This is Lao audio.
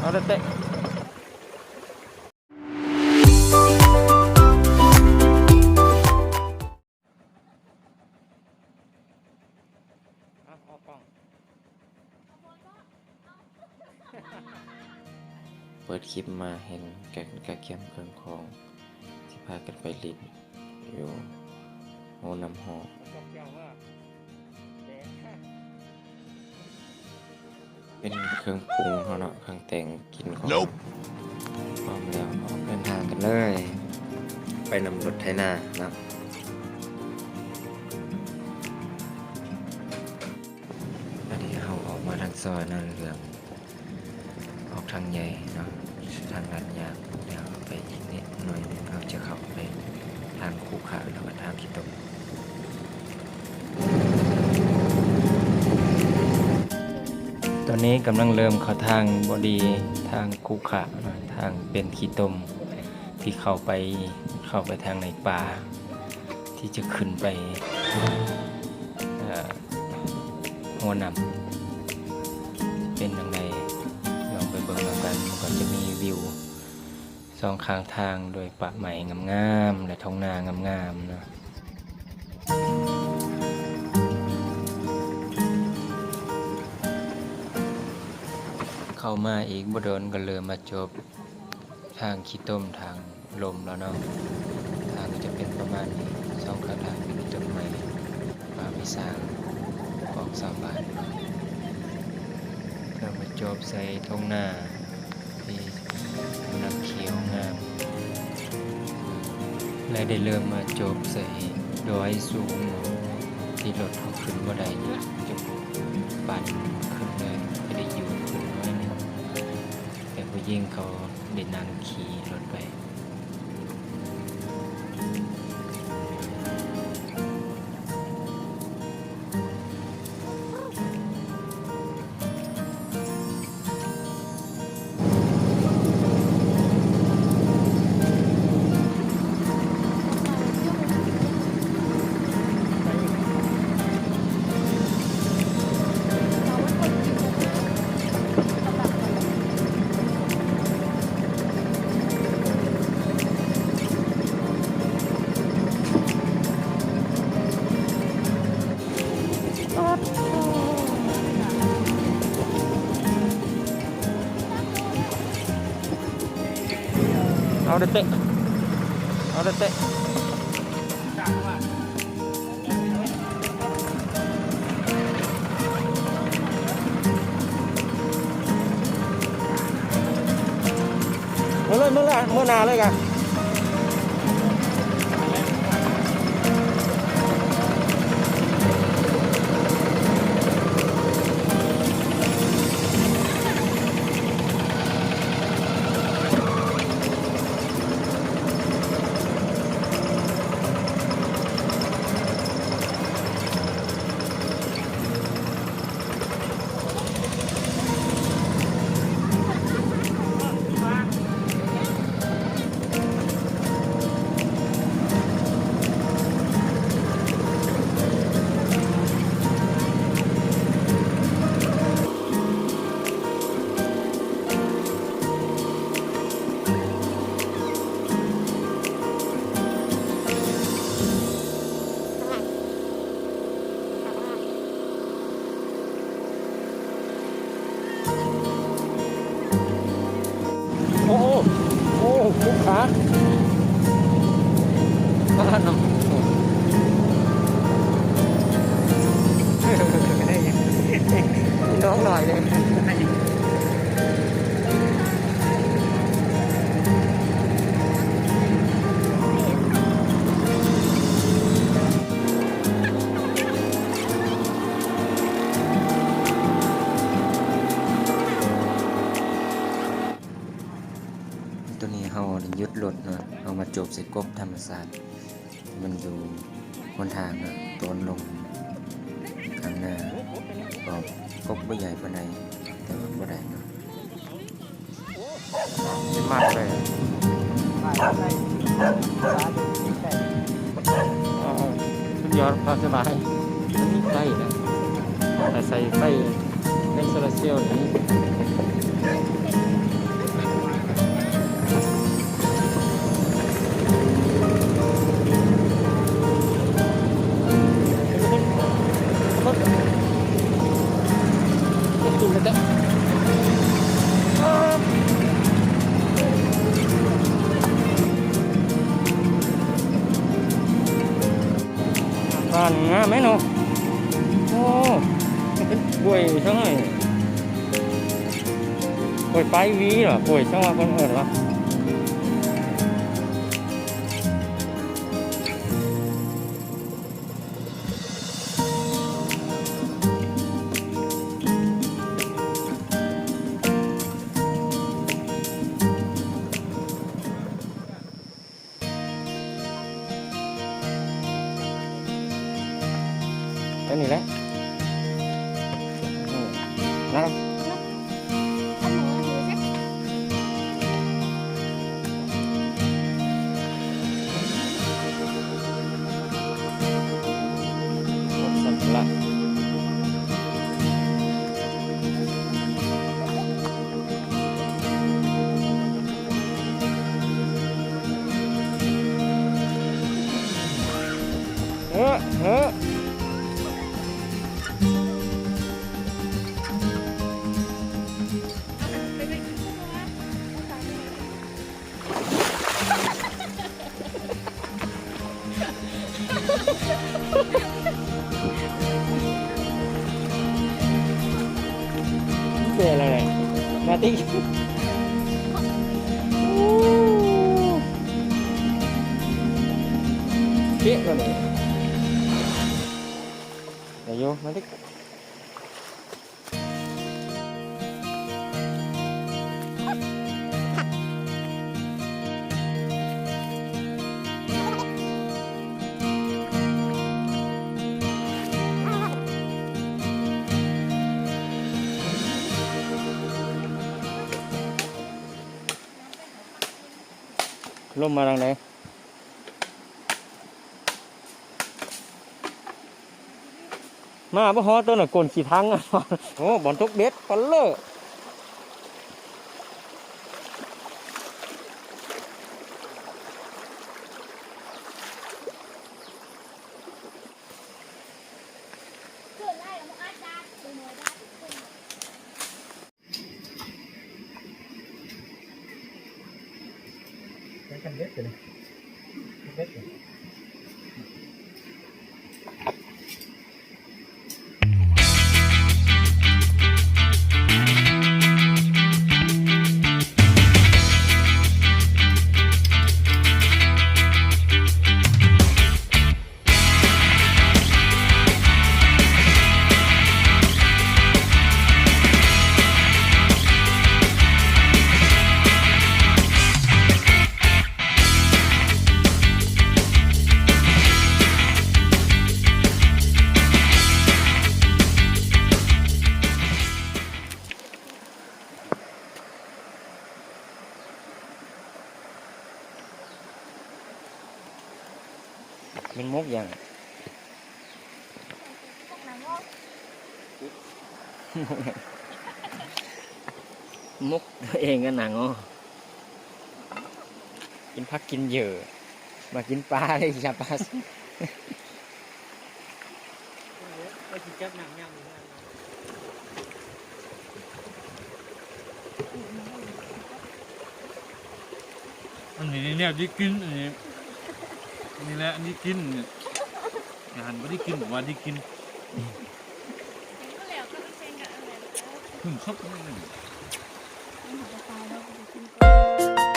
ເອົາແຕ່ ເປີດຄລິບມາເຫັນການກະກຽມເຄື່ອງຂອງ ທີ່ພາກັນໄປຫຼິ້ນຢູ່ໂຮນ້ຳຮອກ. ເປັນເຄື່ອງປຸງເຮົາເນາະ, ເຄື່ອງແຕ່ງກິນຂອງເຮົາ. ພ້ອມແລ້ວ ອອກເດີນທາງກັນເລີຍ ໄປນຳລົດໄຖນາເນາະ. ອັນນີ້ເຮົາອອກມາທາງຊອຍນາເຫຼືອງ ອອກທາງໃຫຍ່ເນາະ, ທາງລັດຍາກ ແລ້ວໄປອີກນິດໜ້ອຍໜຶ່ງ ເຮົາຈະເຂົ້າໄປທາງຄູຂະ ແລ້ວກໍທາງຂີ້ຕົມ. ຕອນນີ້ກຳລັງເລີ່ມເຂົ້າທາງບໍ່ດີ, ທາງຂຸຂະ, ທາງເປັນຂີ້ຕົມ ທີ່ເຂົ້າໄປ, ເຂົ້າໄປທາງໃນປ່າ ທີ່ຈະຂຶ້ນໄປ ເອີ ຫົວນ້ຳ ເປັນຈັ່ງໃດ ລອງໄປເບິ່ງນຳກັນ. ມັນກໍຈະມີວິວສອງຂ້າງທາງ ໂດຍປ່າໄມ້ງາມໆ ແລະ ທົ່ງນາງາມໆເນາະ. ເຂົ້າມາອີກບໍ່ດົນກໍເລີ່ມມາຈົບທາງຂີ້ຕົມ ທາງລົມແລ້ວເນາະ. ທາງກໍຈະເປັນປະມານນີ້, ສອງຂ້າງທາງເປັນຕົ້ນໄມ້ ປ່າມີຊ້າງຂອງຊາວບ້ານ ເພື່ອມາຈົບໃສ່ທົ່ງນາ ທີ່ກຳລັງຂຽວງາມ ແລະ ໄດ້ເລີ່ມມາຈົບໃສ່ດອຍສູງ ທີ່ລົດເຮົາຂຶ້ນບໍ່ໄດ້ ຈົບ ປັ່ນຂຶ້ນເລີຍ ຈະໄດ້ຢູ່ຂຶ້ນໜ້ອຍໜຶ່ງ ແຕ່ຜູ້ຍິງເຂົາໄດ້ນັ່ງຂີ່ລົດໄປ. ເອົາເດເຕະ ເອົາເດເຕະ. ເມືອເລີຍ ເມືອເລີຍ ເມືອໜ້າເລີຍກະ. ໂອ້ໂຫ ໂອ້ ຄຸກຄາ ປາດເນາະ ນ້ອງໜ້ອຍເດ້. ຕອນນີ້ເຮົາໄດ້ຢຸດລົດເນາະ, ເຮົາມາຈົບໃສ່ກົບທຳມະຊາດ ມັນຢູ່ຫົນທາງເນາະ ໂຕນລົງຂ້າງໜ້າ. ກໍກົບບໍ່ໃຫຍ່ປານໃດ ແຕ່ວ່າບໍ່ໄດ້ເນາະ. ເປັນມັດເລີຍ ອໍ ສຸດຍອດ ພາສະບາຍ. ມັນມີໄຟນະ ອາໄສໄຟໃນໂຊລາ ດຽວນີ້ ບ້ານງາມແມ່ນເນາະ. ໂອ້ ເປັນກລ້ວຍຊັ້ນເລີຍ ກລ້ວຍປາຍຫວີເນາະ ກລ້ວຍຈັ່ງວ່າເພິ່ນເອີ້ນວ່າ. ອັນນີ້ແຫຼະ ອືມ ນັ້ນ ສັນລະ ເອີ ເອີ. ເປັນອະໄລ ມາຕິ ເປະ ໂຕນີ້ ໄດ້ຢູ່ ມາຕິ. ລົມມາທາງໃດ? ມາບໍ່ຮອດໂຕນະ ກົ້ນຂີ້ຖັງ. ໂອ້ ບ່ອນຕົກເບັດ ປະເລີ. ແມ່ນໝົກຫຍັງ? ໝົກຕົວເອງກັນນະງໍ. ກິນຜັກກິນເຫຍື່ອ ມາກິນປາເລີຍ ສາປາ. ອັນນີ້ແນວດີກິນ ອັນນີ້ ນີ້ແຫຼະ ອັນນີ້ກິນ ອາຫານບໍ່ໄດ້ກິນ ບອກວ່າດີກິນ ຂຶ້ນສົດ.